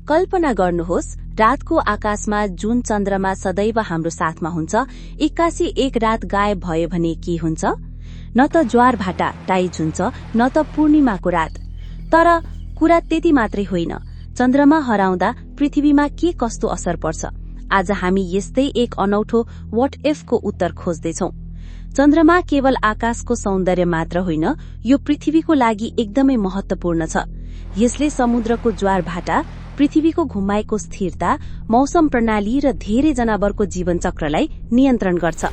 कल्पना गर्नुहोस् रातको आकाशमा जुन चन्द्रमा सदैव हाम्रो साथमा हुन्छ, 81 एक रात गायब भयो भने के हुन्छ? न त ज्वार भाटा टाइज हुन्छ, न त पूर्णिमाको रात। तर कुरा त्यति मात्रै होइन, चन्द्रमा हराउँदा पृथ्वीमा के कस्तो असर पर्छ? आज हामी यस्तै एक अनौठो व्हाट इफ को उत्तर खोज्दैछौं। चन्द्रमा केवल आकाशको सौन्दर्य मात्र होइन, यो पृथ्वीको लागि एकदमै महत्वपूर्ण छ। यसले समुद्रको ज्वार भाटा, पृथ्वीको घुमाएको स्थिरता, मौसम प्रणाली र धेरै जनावरको जीवन चक्रलाई नियन्त्रण गर्छ।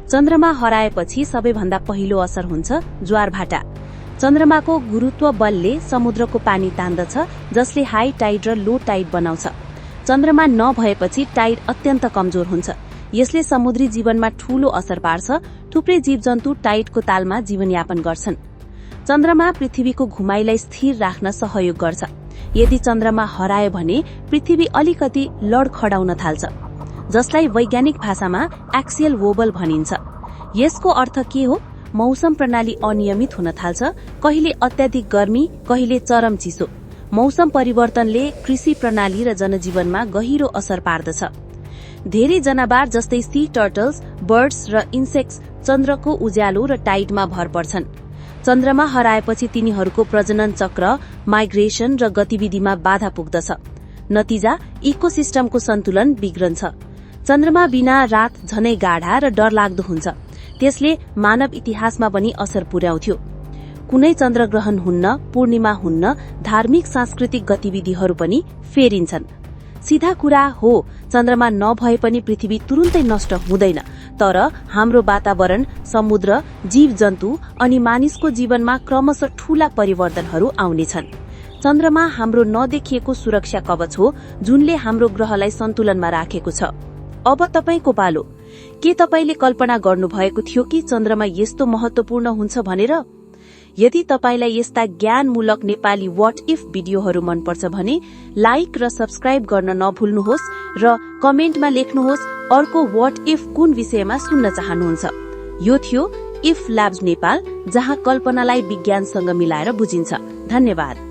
चन्द्रमा हराएपछि सबैभन्दा पहिलो असर हुन्छ ज्वार भाटा। चन्द्रमाको गुरुत्व बलले समुद्रको पानी तान्दछ, जसले हाई टाइड र लो टाइड बनाउँछ। चन्द्रमा नभएपछि टाइड अत्यन्त कमजोर हुन्छ। यसले समुद्री जीवनमा ठूलो असर पार्छ। थुप्रै जीवजन्तु टाइडको तालमा जीवनयापन गर्छन्। चन्द्रमा पृथ्वीको घुमाइलाई स्थिर राख्न सहयोग गर्छ। यदि चन्द्रमा हरायो भने पृथ्वी अलिकति लडखडाउन थाल्छ, जसलाई वैज्ञानिक भाषामा एक्सियल वोबल भनिन्छ। यसको अर्थ के हो? मौसम प्रणाली अनियमित हुन थाल्छ, कहिले अत्याधिक गर्मी, कहिले चरम चिसो। मौसम परिवर्तनले कृषि प्रणाली र जनजीवनमा गहिरो असर पार्दछ। धेरै जनावर जस्तै सी टर्टल्स, बर्ड्स र इन्सेक्ट्स चन्द्रको उज्यालो र टाइडमा भर पर्छन्। चन्द्रमा हराएपछि तिनीहरूको प्रजनन चक्र, माइग्रेसन र गतिविधिमा बाधा पुग्दछ। नतिजा, इकोसिस्टमको सन्तुलन बिग्रन्छ। चन्द्रमा बिना रात झनै गाढा र डरलाग्दो हुन्छ। त्यसले मानव इतिहासमा पनि असर पुर्याउँथ्यो। कुनै चन्द्रग्रहण हुन्न, पूर्णिमा हुन्न, धार्मिक सांस्कृतिक गतिविधिहरू पनि फेरिन्छन्। सीधा कुरा हो, चन्द्रमा नभए पनि पृथ्वी तुरुन्तै नष्ट हुँदैन, तर हाम्रो वातावरण, समुद्र, जीवजन्तु अनि मानिसको जीवनमा क्रमशः ठूला परिवर्तनहरू आउनेछन्। चन्द्रमा हाम्रो नदेखिएको सुरक्षा कवच हो, जुनले हाम्रो ग्रहलाई सन्तुलनमा राखेको छ। अब तपाईको पालो। के तपाईले कल्पना गर्नुभएको थियो कि चन्द्रमा यस्तो महत्वपूर्ण हुन्छ भनेर? यदि तपाईलाई यस्ता ज्ञानमूलक नेपाली व्हाट इफ भिडियोहरू मनपर्छ भने लाइक र सब्स्क्राइब गर्न नभुल्नुहोस् र कमेन्टमा लेख्नुहोस् अर्को व्हाट इफ कुन विषयमा सुन्न चाहनुहुन्छ। यो थियो इफ ल्याब्स नेपाल, जहाँ कल्पनालाई विज्ञानसँग मिलाएर बुझिन्छ। धन्यवाद।